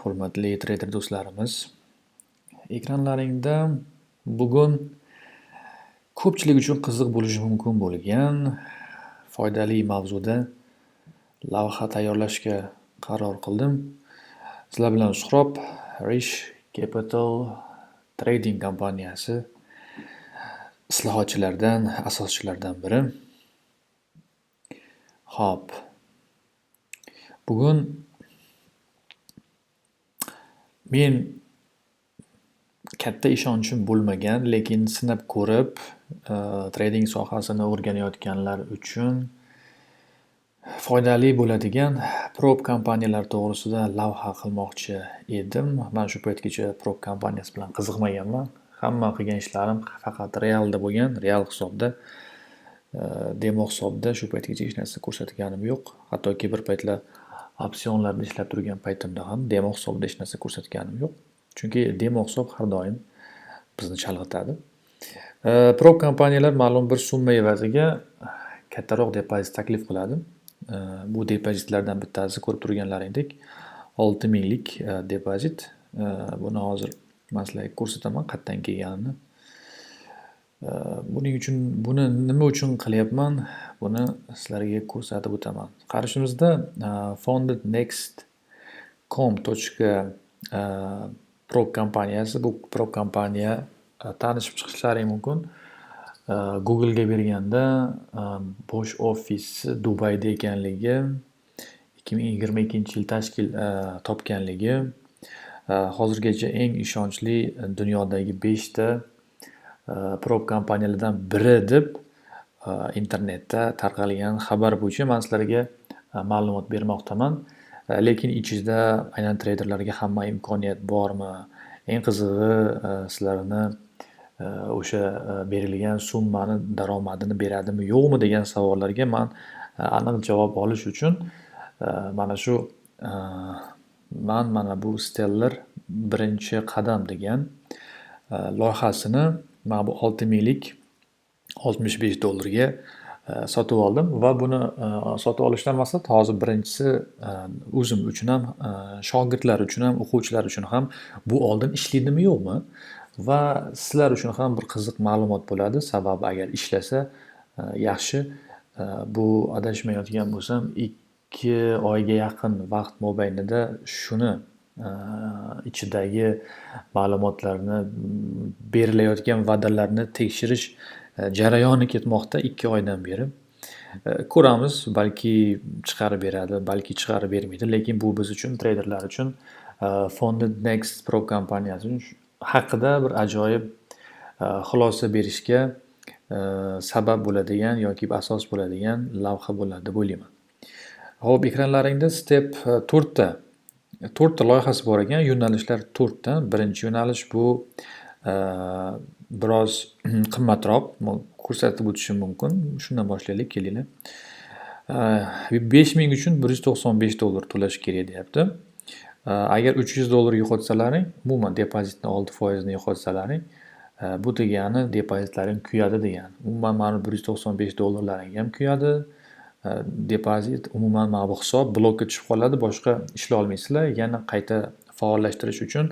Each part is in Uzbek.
Hurmatli treyder do'stlarimiz. Ekranlaringda bugun ko'pchilik uchun qiziq bo'lishi mumkin bo'lgan foydali mavzuda lavha tayyorlashga qaror qildim. Sizlar bilan Suhrob, Rish Capital Trading kompaniyasi islohotchilardan, asoschilaridan biri. Xo'p. Bugun men katta ishonchim bo'lmagan, lekin sinab ko'rib, trading sohasini o'rganayotganlar uchun foydali bo'ladigan prop kompaniyalar to'g'risida lavha qilmoqchi edim. Man shu paytgacha prop kompaniyasi bilan qiziqmaganman. Hamma qilgan ishlarim faqat realda bo'lgan, real hisobda, demo hisobda shu paytgacha hech narsa ko'rsatganim yo'q. Hattoki bir paytlar opsionlarda ishlab turgan paytimda ham demo hisobida hech narsa ko'rsatganim yo'q. Chunki demo hisob har doim bizni chalg'itadi. Prop kompaniyalar ma'lum bir summa evaziga kattaroq depozit taklif qiladi. Bu depozitlardan bittasi ko'rib turganlaringdek 6 minglik depozit. Buni hozir man sizlarga ko'rsataman qayerdan kelganini. Buning uchun buni nima uchun qilyapman? Buni sizlarga ko'rsatib o'taman. Qarshimizda fundednext.com tochka prop kompaniyasi. Bu prop kompaniya tanishib chiqishlaring mumkin. Google'ga berganda bosh ofisi Dubayda ekanligi, 2022-yil tashkil topganligi, hozirgacha eng ishonchli dunyodagi 5 ta prop kompaniyalardan biri deb internetda tarqalgan xabar bo'yicha man sizlarga ma'lumot bermoqdaman. Lekin ichida aynan treyderlarga hamma imkoniyat bormi? Eng qizig'i, sizlarni o'sha berilgan summani daromadini beradimi, yo'qmi degan savollarga man aniq javob olish uchun mana shu man mana bu Stellar birinchi qadam degan loyihasini mana bu 6 minglik 65 dollarga sotib oldim va buni sotib olishdan maqsad hozir birinchisi o'zim uchun ham, shogirdlar uchun ham, o'quvchilar uchun ham bu oldin ishlaydimi, yo'qmi va sizlar uchun ham bir qiziq ma'lumot bo'ladi. Sababi agar ishlasa yaxshi. Bu adashmayotgan bo'lsam 2 oyga yaqin vaqt mobaynida shuni ichidagi ma'lumotlarni, berilayotgan va'dalarni tekshirish jarayoni ketmoqda 2 oydan beri. Ko'ramiz, balki chiqarib beradi, balki chiqarib bermaydi, lekin bu biz uchun, treyderlar uchun Funded Next Prop kompaniyasi haqida bir ajoyib xulosa berishga sabab bo'ladigan yoki asos bo'ladigan lavha bo'ladi deb o'ylayman. Xo'p, ekranlaringda step to'rtta loyihasi bor ekan, yo'nalishlar to'rtta. Birinchi yo'nalish bu biroz qimmatroq, ko'rsatib o'tishim mumkin. Shundan boshlaylik, kelinglar. 5 ming uchun 195 dollar to'lash kerak deyapti. Agar 300 dollar yo'qotsalaring, umuman depozitni 6 foizini yo'qotsalaring, bu degani depozitlaring kuyadi degani. Umuman mana 195 dollarlaring ham kuyadi. Depozit umuman mana bu hisob blokka tushib qoladi, boshqa ishlay olmaysizlar. Yana qayta faollashtirish uchun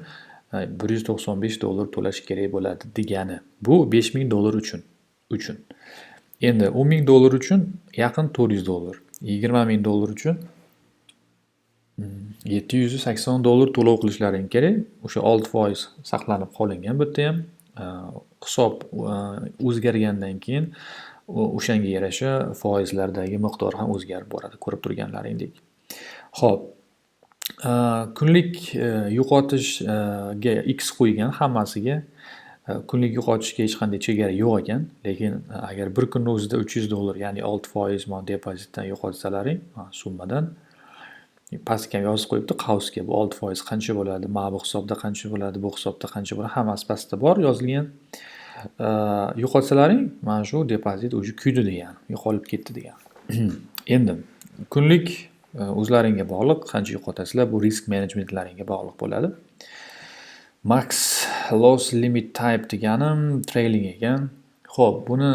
195 dollar to'lash kerak bo'ladi degani. Bu 5 ming dollar uchun. Endi 10 ming dollar uchun yaqin 400 dollar, 20 ming dollar uchun 780 dollar to'lov qilishlaring kerak. O'sha 6% saqlanib qolingan bu yerda ham. Hisob o'zgargandan keyin o'shanga yarasha foizlardagi miqdor ham o'zgarib boradi, ko'rib turganlaringdek. Xo'p, kunlik yo'qotishga x qo'ygan hammasiga. Kunlik yo'qotishga hech qanday chegara yo'q ekan, lekin agar bir kunni o'zida 300 dollar, ya'ni 6% mana depozitdan yo'qotsalaring, summadan pastga ham yozib qo'yibdi qavsga, bu 6% qancha bo'ladi, mana bu hisobda qancha bo'ladi, bu hisobda qancha bo'ladi, hammasi pastda bor yozilgan. Yo'qotsalaring, mana shu depozit уже kuydi degani, yo'qolib ketdi degani. Endi kunlik o'zlaringga bog'liq, qancha yo'qotasizlar, bu risk menejmentlaringga bog'liq bo'ladi. Max loss limit type deganim trailing ekan. Xo'p, buni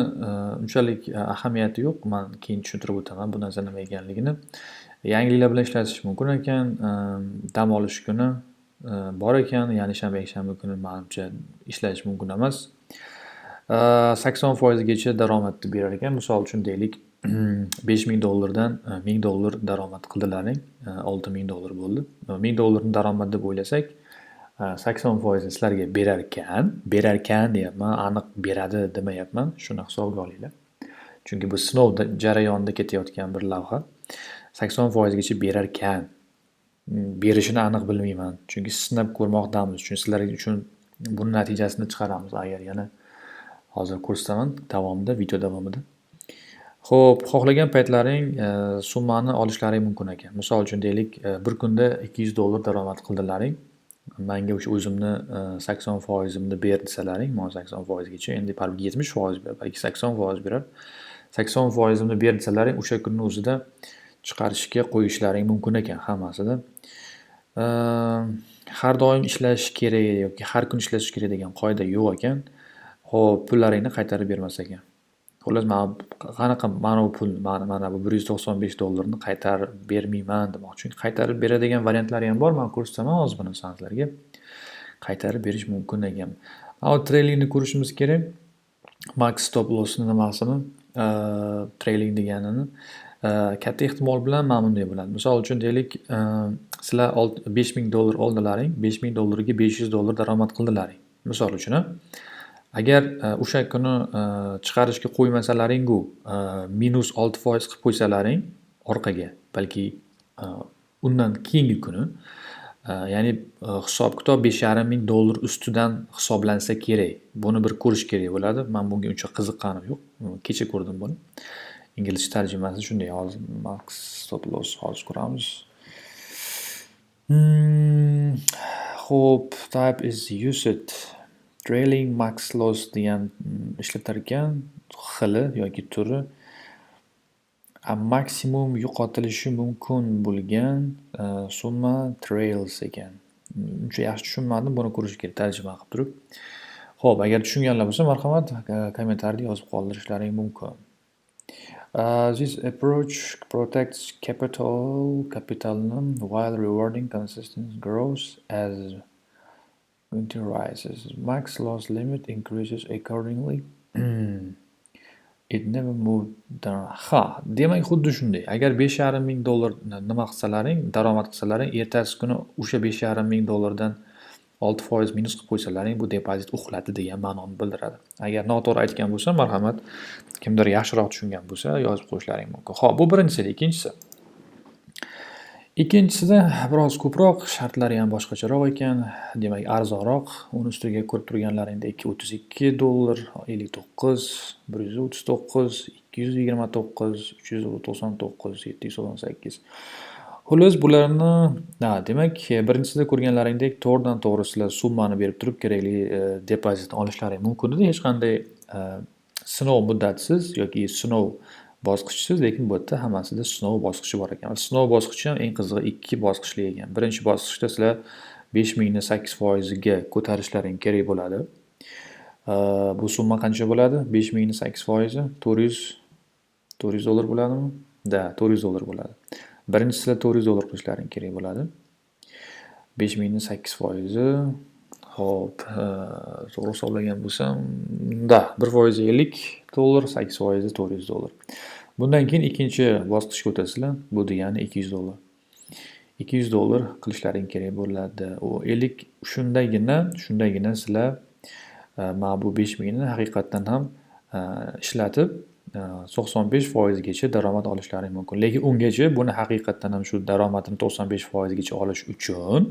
unchalik ahamiyati yo'q. Man keyin tushuntirib o'taman bu narsa nima ekanligini. Yangiliklar bilan ishlatish mumkin ekan. Dam olish kuni bor ekan, ya'ni shanba, yakshanba kuni manimcha ishlash mumkin emas. 80% gacha daromadni berar ekan. Misol uchun deylik, 5000 dollardan 1000 dollar daromad qildilaring, 6000 dollar bo'ldi. 1000 dollarni daromad deb o'ylasak, 80% sizlarga berar ekan, berar ekan deyapman, aniq beradi demayapman. Shuni hisobga olinglar. Chunki bu sinov jarayonida ketayotgan bir lavha. 80% gacha berar ekan. Berishini aniq bilmayman. Chunki sinab ko'rmoqdamiz. Chunki sizlar uchun buni natijasini chiqaramiz agar yana hozir ko'rsataman davomida, video davomida. Xo'p, xohlagan paytlaring summani olishlaring mumkin ekan. Misol uchun deylik, bir kunda 200 dollar daromad qildilaring. Menga o'sha o'zimni 80%imni ber desalaring, mana 80% gacha, endi balki 70% berar, balki 80% berar. 80%imni ber desalaring, o'sha kunni o'zida chiqarishga qo'yishlaring mumkin ekan hammasida. Har doim ishlash kerak yoki har kun ishlash kerak degan qoida yo'q ekan. Xo'p, pullaringni qaytarib bermas ekan. Xullas, mana qanaqa mana bu pul, mana bu 195 dollarni qaytarib bermayman demoqchi. Chunki qaytarib beradigan variantlari ham bor, men ko'rsataman hozir buni sizlarga. Qaytarib berish mumkin ekan. Avval trailingni ko'rishimiz kerak. Max stop lossni nimasini, trailing deganini. Katta ehtimol bilan mana bunday bo'ladi. Misol uchun deylik, sizlar 5000 dollar oldilaring, 5000 dollarga 500 dollar daromad qildilaring. Misol uchun, agar o'sha kuni chiqarishga qo'ymasalaring-u, minus 6% qilib qo'ysalaring orqaga, balki undan keyingi kuni, ya'ni hisob-kitob 5500 dollar ustidan hisoblansa kerak. Buni bir ko'rish kerak bo'ladi. Men bunga uncha qiziqqanim yo'q. Kecha ko'rdim buni. Inglizcha tarjimasi shunday. Hozir max stop loss hozir ko'ramiz. Xo'p, type is used. Trailing max loss degan ishlatar ekan, xili yoki turi. Maksimum yo'qotilishi mumkin bo'lgan summa trails ekan. Uncha yaxshi tushunmadim, buni ko'rish kerak tarjima qilib turib. Xo'p, agar tushunganlar bo'lsa, marhamat, kommentariyada yozib qoldirishlaring mumkin. This approach protects capitalni while rewarding consistent growth as it rises. Max loss limit increases accordingly. It never moved down. Ha, demak xuddi shunday. Agar 5500 dollar nima qilsalaring, daromad qilsalaring, ertasi kuni o'sha 5500 dollardan 6% minus qilib qo'ysalaring, bu depozit uxladi degan ma'noni bildiradi. Agar noto'g'ri aytgan bo'lsam, marhamat, kimdir yaxshiroq tushungan bo'lsa, yozib qo'yishlaring mumkin. Xo'p, bu birinchisi, ikkinchisi. Ikkinchisida biroz ko'proq, shartlari ham boshqacharoq ekan, demak arzonroq. Uni ustiga ko'rib turganlaringdek 32 dollar, 59, 139, 229, 399, 798. Xullas, bularni, ha, demak, birinchisida ko'rganlaringdek to'g'ridan to'g'ri sizlar summani berib turib kerakli depozitni olishlaring mumkin edi. Hech qanday sinov muddatisiz yoki sinov bosqichsiz, lekin bu yerda hammasida sinov bosqichi bor ekan. Sinov bosqichi ham eng qizig'i 2 bosqichli ekan. Birinchi bosqichda sizlar 5000 ni 8% ga ko'tarishlaring kerak bo'ladi. Bu summa qancha bo'ladi? 5000 ni 8% 400 dollar bo'ladimi? Да, 400 dollar bo'ladi. Birinchi sizlar 400 dollar qilishlaring kerak bo'ladi. 5000 ni 8%, xo'p, to'g'ri hisoblagan bo'lsam, да, 1% 50 dollar, 8% 400 dollar. Bundan keyin ikkinchi bosqichga o'tasizlar. Bu degani 200 dollar. 200 dollar qilishlaring kerak bo'ladi. U 50 shundagina sizlar mana bu 5000 ni haqiqatdan ham ishlatib 95% gacha daromad olishlaring mumkin. Lekin ungacha buni haqiqatdan ham shu daromadini 95% gacha olish uchun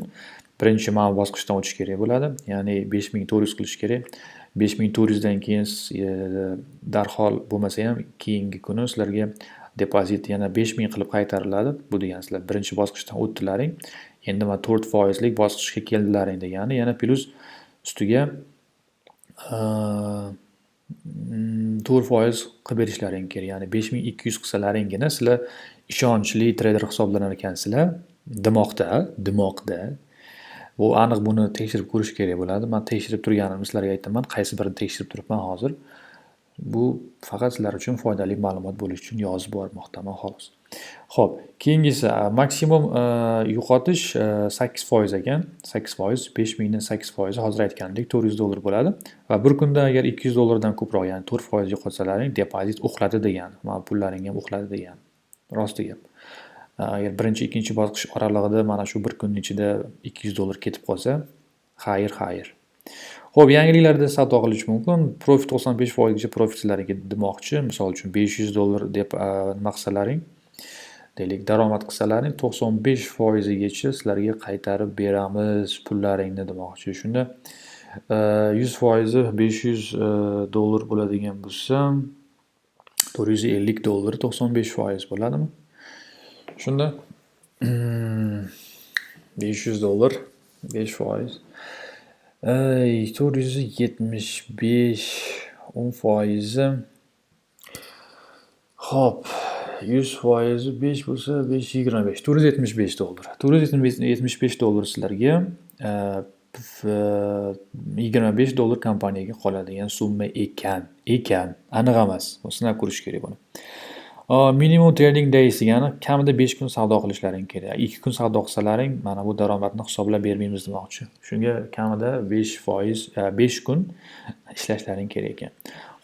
birinchi mana bu bosqichdan o'tish kerak bo'ladi. Ya'ni 5400 qilish kerak. 5400 dan keyin darhol bo'lmasa ham keyingi kuni sizlarga depozit yana 5000 qilib qaytariladi. Bu degani sizlar birinchi bosqichdan o'tdilaring. Endi mana 4% lik bosqichga keldilaring degani, yana plyus ustiga 4% qilib berishlaring kerak. Ya'ni 5200 qilsalaringgina sizlar ishonchli treyder hisoblanar ekansizlar. Demoqda, demoqda. Bu aniq buni tekshirib ko'rish kerak bo'ladi. Men tekshirib turganimni sizlarga aytaman. Qaysi birini tekshirib turibman hozir. Bu faqat sizlar uchun foydali ma'lumot bo'lishi uchun yozib bormoqdaman xolos. Xo'p, keyingisi, maksimum yo'qotish 8% ekan. 8%, 5000 ning 8% hozir aytgandek $400 bo'ladi va bir kunda agar $200 dan ko'proq, ya'ni 4% yo'qotsalaring, depozit uxladi degani. Mana pullaring ham uxladi degani. Rosti gap. Agar birinchi, ikkinchi bosqich oralig'ida mana shu bir kunning ichida $200 ketib qolsa, xayr, xayr. Xo'p, yangiliklarda savdo qilish mumkin. Profit 95% gacha profit sizlarga demoqchi. Misol uchun $500 deb nima qilsalaring, deylik, daromad qilsalaring, 95 gacha sizlarga qaytarib beramiz pullaringni demoqchi. Shunda 100% $500 bo'ladigan bo'lsa, $450 95% bo'ladimi? Shunda $500 5%, 475, 10%. Xo'p, 100% 5 bo'lsa, 5, 25, $475. $475 sizlarga, $25 kompaniyaga qoladigan summa ekan. Aniq emas. Sinab ko'rish kerak buni. Minimum trading days degani kamida 5 kun savdo qilishlaring kerak. 2 kun savdo qilsalaring, mana bu daromadni hisoblab bermaymiz demoqchi. Shunga kamida 5%, 5 kun ishlashlaring kerak ekan.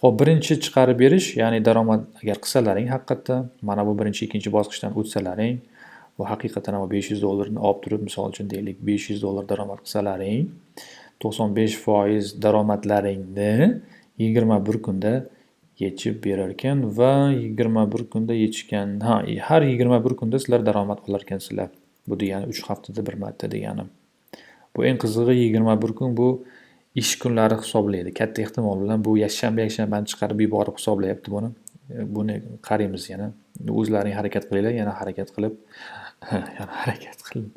Xo'p, birinchi chiqarib berish, ya'ni daromad agar qilsalaring haqiqatda, mana bu birinchi, ikkinchi bosqichdan o'tsalaring, bu haqiqatan ham $500 ni olib turib, misol uchun deylik, $500 daromad qilsalaring, 95% daromadlaringni 21 kunda yechib berar ekan va 21 kunda yechgan, ha, har 21 kunda sizlar daromad olar ekansizlar. Bu degani 3 haftada bir marta degani. Bu eng qizig'i, 21 kun bu ish kunlari hisoblaydi. Katta ehtimol bilan bu yakshanba, yakshanbani chiqarib yuborib hisoblayapti buni. Buni qaraymiz yana. O'zlaring harakat qilinglar, yana harakat qilib, yana harakat qilib,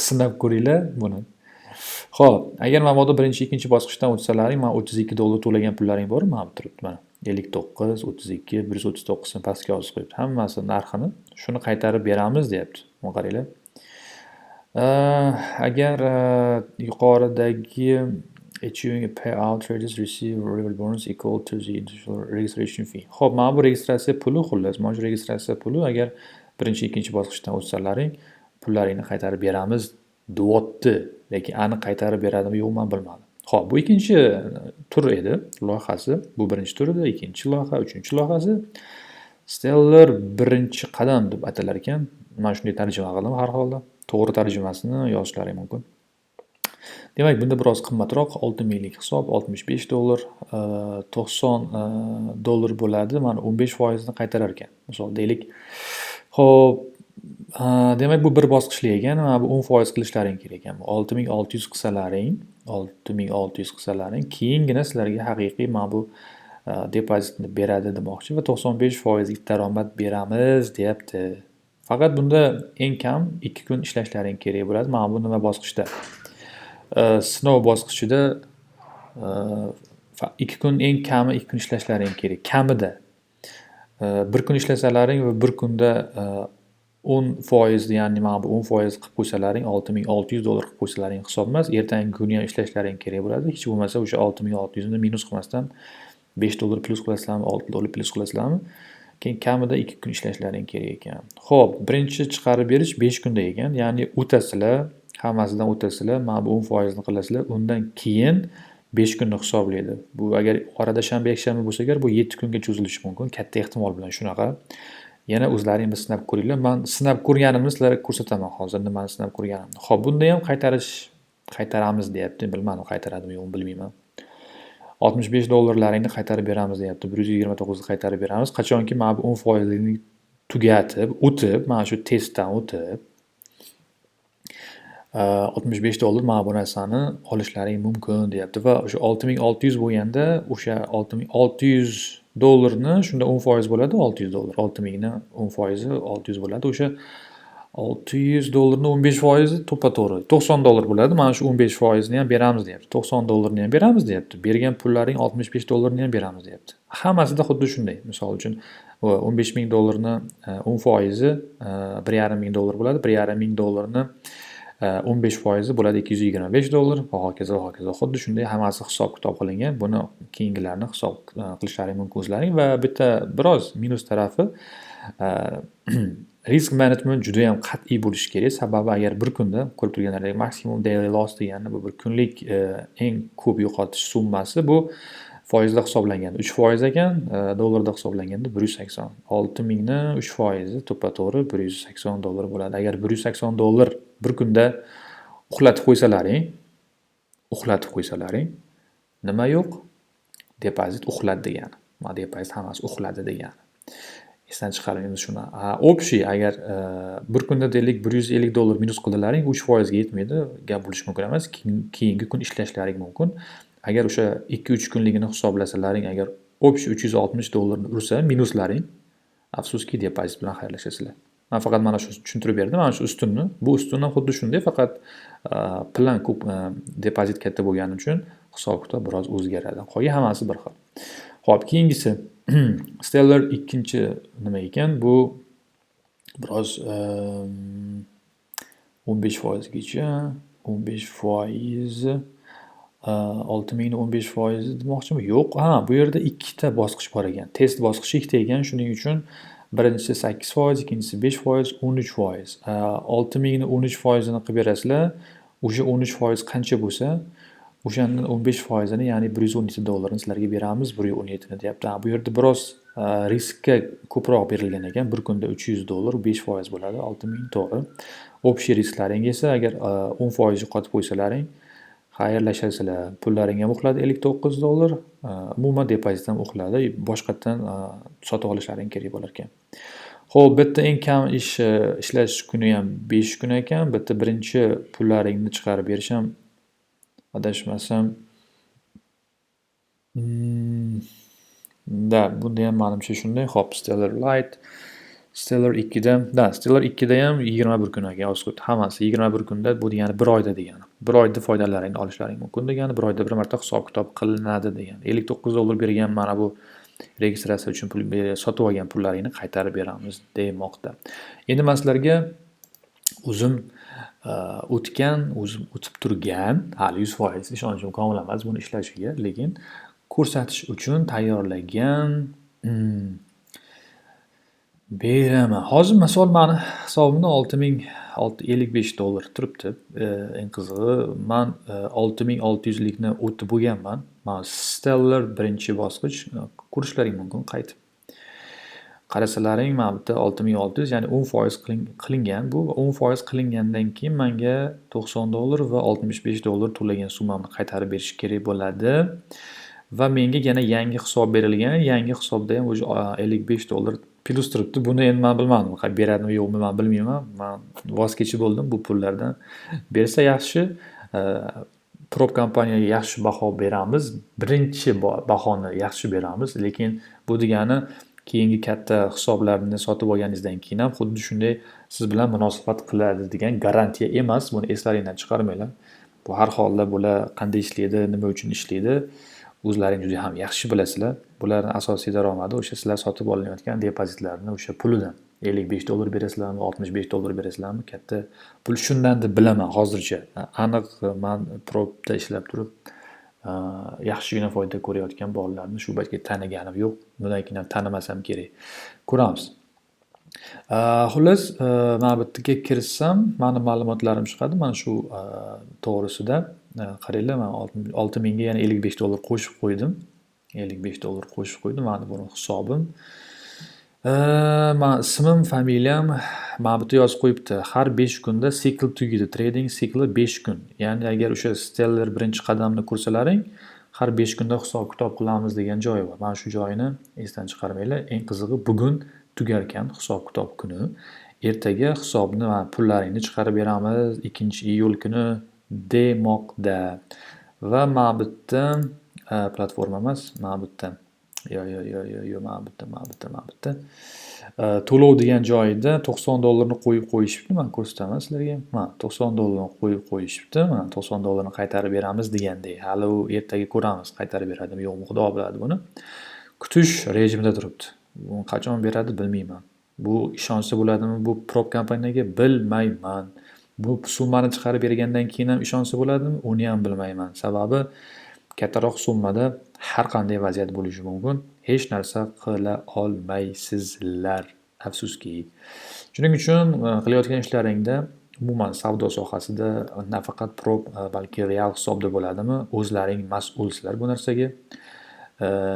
sinab ko'ringlar buni. Xo'p, agar mabodo birinchi, ikkinchi bosqichdan o'tsalaring, mana $32 to'lagan pullaring bor, mana bu turibdi mana. 59, 32, 139 ni pastga yozib qo'yibdi. Hammasi narxini shuni qaytarib beramiz deyapti. Buni qaranglar. Agar yuqoridagi achieving a payout, traders receive reward bonus equal to the initial registration fee. Xo'p, mana bu registratsiya puli xullas, mana shu registratsiya puli agar birinchi, ikkinchi bosqichdan o'tsalaring, pullaringni qaytarib beramiz deyapti. Lekin aniq qaytarib beradimi, yo'qmi, men bilmadim. Xo'p, bu ikkinchi tur edi, loyihasi. Bu birinchi tur edi, ikkinchi loyiha, uchinchi loyihasi. Stellar birinchi qadam deb atalar ekan. Men shunday tarjima qildim har holda. To'g'ri tarjimasini yozishlari mumkin. Demak, bunda biroz qimmatroq, 6000 lik hisob, $65, $90 bo'ladi. Mana 15% ni qaytarar ekan. Misol deylik. Xo'p, demak, bu bir bosqichli ekan. Mana bu 10% qilishlaring kerak ekan. Bu 6600 qilsalaring, 6600 qilsalaring, keyingina sizlarga haqiqiy mana bu depozitni beradi demoqchi va 95% lik daromad beramiz deyapti. Faqat bunda eng kam 2 kun ishlashlaring kerak bo'ladi. Mana bu nima bosqichda? Sinov bosqichida 2 kun, eng kami 2 kun ishlashlaring kerak. Kamida. Bir kun ishlasalaring va bir kunda 10%, ya'ni mana bu 10% qilib qo'ysalaring, $6600 qilib qo'ysalaring hisob emas. Ertangi kuni ham ishlashlaring kerak bo'ladi. Hech bo'lmasa o'sha 6600 ni minus qilmasdan $5 plyus qilasizlarmi, $6 plyus qilasizlarmi? Keyin kamida 2 kun ishlashlaring kerak ekan. Xo'p, birinchi chiqarib berish 5 kunda ekan. Ya'ni o'tasizlar, hammasidan o'tasizlar, mana bu 10% ni qilasizlar. Undan keyin 5 kunni hisoblaydi. Bu agar orada shanba, yakshanba bo'lsa agar, bu 7 kunga cho'zilishi mumkin. Katta ehtimol bilan shunaqa. Yana o'zlaring bir sinab ko'ringlar. Men sinab ko'rganimni sizlarga ko'rsataman hozir, nimani sinab ko'rganimni. Xo'p, bunda ham qaytaramiz deyapti. Bilmadim, qaytaradimi, yo'qmi, bilmayman. $65 laringni qaytarib beramiz deyapti. 129 ni qaytarib beramiz. Qachonki mana bu 10% tugatib, o'tib, mana shu testdan o'tib, $65 mana bu narsani olishlaring mumkin deyapti va o'sha 6600 bo'lganda, o'sha $6600 ni shunda 10% bo'ladi, $600. 6000 ni 10% 600 bo'ladi. O'sha $600 ni 15% to'ppa-to'g'ri $90 bo'ladi. Mana shu 15% ni ham beramiz deyapti. $90 ni ham beramiz deyapti. Bergan pullaring $65 ni ham beramiz deyapti. Hammasida xuddi shunday. Misol uchun, $15 000 ni 10% $1500 bo'ladi. $1500 ni 15% bo'ladi $225 va hokazo, va hokazo. Xuddi shunday hammasi hisob-kitob qilingan. Buni keyingilarni hisob qilishlaring mumkin o'zlaring va bitta biroz minus tarafi Risk management judayam qat'iy bo'lishi kerak, sababi agar bir kunda, ko'rib turganlaringizdek, maximum daily loss degani bu bir kunlik eng ko'p yo'qotish summasi, bu foizda hisoblanganda 3% ekan, dollarda hisoblanganda 180. 6000 ni 3 foizi to'ppa-to'g'ri $180 bo'ladi. Agar $180 bir kunda uxlatib qo'ysalaring, nima yo'q? Depozit uxladi degani. Depozit hammasi uxladi degani. Esdan chiqarmaymiz shuni. Общий agar bir kunda, deylik, $150 minus qildilaring, 3 foizga yetmaydi, gap bo'lishi mumkin emas. Keyingi kun ishlashlaring mumkin. Agar o'sha 2-3 kunligini hisoblasalaring, agar общий $360 ni ursa minuslaring, afsuski, depozit bilan xayrlashasizlar. Man faqat mana shu tushuntirib berdim, mana shu ustunni. Bu ustun ham xuddi shunday, faqat plan ko'p, depozit katta bo'lgani uchun hisob-kitob biroz o'zgaradi. Qolgan hammasi bir xil. Xo'p, keyingisi Stellar ikkinchi nima ekan? Bu biroz 15 foizgacha, 15%, 6000 ni 15 foizi demoqchimi? Yo'q, ha, bu yerda ikkita bosqich bor ekan. Test bosqichi ikkita ekan, shuning uchun birinchisi 8%, ikkinchisi 5%, 13%. 6000 ni 13 foizini qilib berasizlar, o'sha 13% qancha bo'lsa, o'shandan 15 foizini, ya'ni $117 ni sizlarga beramiz, 117 ni deyapti. Bu yerda biroz riskka ko'proq berilgan ekan. Bir kunda $300 5% bo'ladi, 6000, to'g'ri. Общий risklaring esa agar 10% yo'qotib qo'ysalaring, xayrlashasizlar. Pullaring ham uxladi $59, umuman depozit ham uxladi. Boshqatdan sotib olishlaring kerak bo'lar ekan. Xo'p, bu yerda eng kam ishlash kuni ham 5 kun ekan. Bu yerda birinchi pullaringni chiqarib berish ham, adashmasam, да, bunda ham manimcha shunday. Xo'p, Stellar Lite, Stellar 2 da, да, Stellar 2 da ham 21 kun ekan yozib qo'yibdi. Hammasi 21 kunda, bu degani 1 oyda degani. 1 oyda foydalaringni olishlaring mumkin degani, 1 oyda bir marta hisob-kitob qilinadi degani. $59 bergan mana bu registratsiya uchun pul sotib olgan pullaringni qaytarib beramiz demoqda. Endi man sizlarga o'zim o'tgan, o'zim o'tib turgan, hali 100% ishonchim komil emas buni ishlashiga, lekin ko'rsatish uchun tayyorlagan beraman. Hozir misol mani hisobimda $6655 turibdi. Eng qizig'i, man 6600 likni o'tib bo'lganman. Man Stellar birinchi bosqich, ko'rishlaring mumkin qaytib. Qarasalaring, mana bu yerda 6600, ya'ni 10% qilingan bu. 10% qilingandan keyin manga $90 va $65 to'lagan summamni qaytarib berish kerak bo'ladi. Va menga yana yangi hisob berilgan. Yangi hisobda ham уже $55 plyus turibdi. Buni endi man bilmadim, beradimi yo'qmi, man bilmayman. Man voz kechib bo'ldim bu pullardan. Bersa yaxshi, prop kompaniyaga yaxshi baho beramiz. Birinchi bahoni yaxshi beramiz, lekin bu degani keyingi katta hisoblarni sotib olganingizdan keyin ham xuddi shunday siz bilan munosabat qiladi degan garantiya emas. Buni eslaringdan chiqarmanglar. Bu har holda bular qanday ishlaydi, nima uchun ishlaydi, o'zlaring juda ham yaxshi bilasizlar. Bularni asosiy daromadi o'sha sizlar sotib olinayotgan depozitlarni o'sha pulidan. $55 berasizlarmi, $65 berasizlarmi, katta pul shundan deb bilaman hozircha. Aniq man propda ishlab turib, yaxshigina foyda ko'rayotgan bolalarni shu paytga taniganim yo'q. Bundan keyin ham tanimasam kerak. Ko'ramiz. Xullas, mana bu yerga kirsam, mani ma'lumotlarim chiqadi. Mana shu to'g'risida qaranglar, man 6000 ga yana $55 qo'shib qo'ydim. $55 qo'shib qo'ydim. Mani buni hisobim. Mani ismim, familiyam mana bu yerda yozib qo'yibdi. Har 5 kunda sikl tugaydi. Trading sikli 5 kun. Ya'ni agar o'sha Stellar birinchi qadamni ko'rsalaring, har 5 kunda hisob-kitob qilamiz degan joyi bor. Mana shu joyini esdan chiqarmanglar. Eng qizig'i, bugun tugarkan hisob-kitob kuni. Ertaga hisobni, mana pullaringni chiqarib beramiz 2-iyul kuni demoqda. Va mana bu yerda platforma emas, mana bu yerda, yo, yo, yo, yo, yo, mana bu yerda, mana bu yerda, mana bu yerda to'lov degan joyida $90 ni qo'yib qo'yishibdi. Man ko'rsataman sizlarga. Mana, $90 ni qo'yib qo'yishibdi. Mana, $90 ni qaytarib beramiz degandek. Hali u ertaga ko'ramiz, qaytarib beradimi, yo'qmi, Xudo biladi buni. Kutish rejimida turibdi. Buni qachon beradi, bilmayman. Bu ishonsa bo'ladimi bu prop kompaniyaga, bilmayman. Bu summani chiqarib bergandan keyin ham ishonsa bo'ladimi, uni ham bilmayman. Sababi kattaroq summada har qanday vaziyat bo'lishi mumkin. Hech narsa qila olmaysizlar. Afsuski. Shuning uchun qilayotgan ishlaringda, umuman savdo sohasida nafaqat prop, balki real hisobda bo'ladimi, o'zlaring mas'ulsizlar bu narsaga.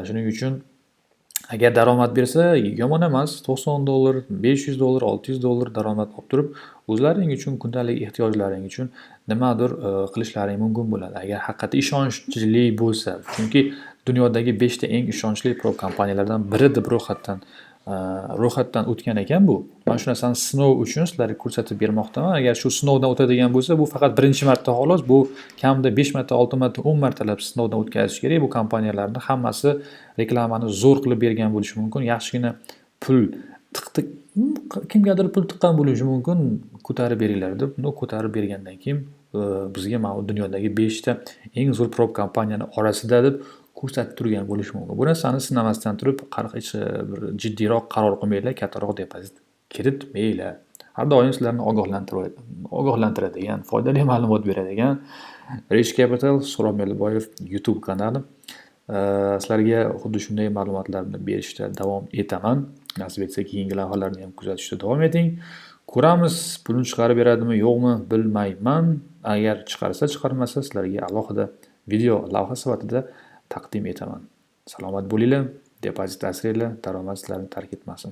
Shuning uchun agar daromad bersa, yomon emas, $90, $500, $600 daromad olib turib, o'zlaring uchun kundalik ehtiyojlaring uchun nimadir qilishlaring mumkin bo'ladi. Agar haqiqatda ishonchli bo'lsa, chunki dunyodagi 5 ta eng ishonchli prop kompaniyalardan biri deb ro'yxatdan o'tgan ekan bu. Man shu narsani sinov uchun sizlarga ko'rsatib bermoqdaman. Agar shu sinovdan o'tadigan bo'lsa, bu faqat birinchi marta xolos, bu kamida 5 marta, 6 marta, 10 martalab sinovdan o'tkazish kerak. Bu kompaniyalarni hammasi reklamani zo'r qilib bergan bo'lishi mumkin. Yaxshigina pul tiqdi, kimgadir pul tiqqan bo'lishi mumkin, ko'tarib beringlar deb, no ko'tarib bergandan keyin bizga mana bu dunyodagi 5 ta eng zo'r prop kompaniyani orasida deb ko'rsatib turgan bo'lishi mumkin. Bu narsani sinamasdan turib, hech bir jiddiyroq qaror qilmanglar, kattaroq depozit kiritmanglar. Har doim sizlarni ogohlantiradigan, foydali ma'lumot beradigan Rich Capital Suhrob Meliboyev YouTube kanali. Sizlarga xuddi shunday ma'lumotlarni berishda davom etaman. Nasib etsa keyingi lavhalarni ham kuzatishda davom eting. Ko'ramiz, pulni chiqarib beradimi, yo'qmi, bilmayman. Agar chiqarsa, chiqarmasa sizlarga alohida video lavha sifatida taqdim etaman. Salomat bo'linglar, depozit asranglar, daromad sizlarni tark etmasin.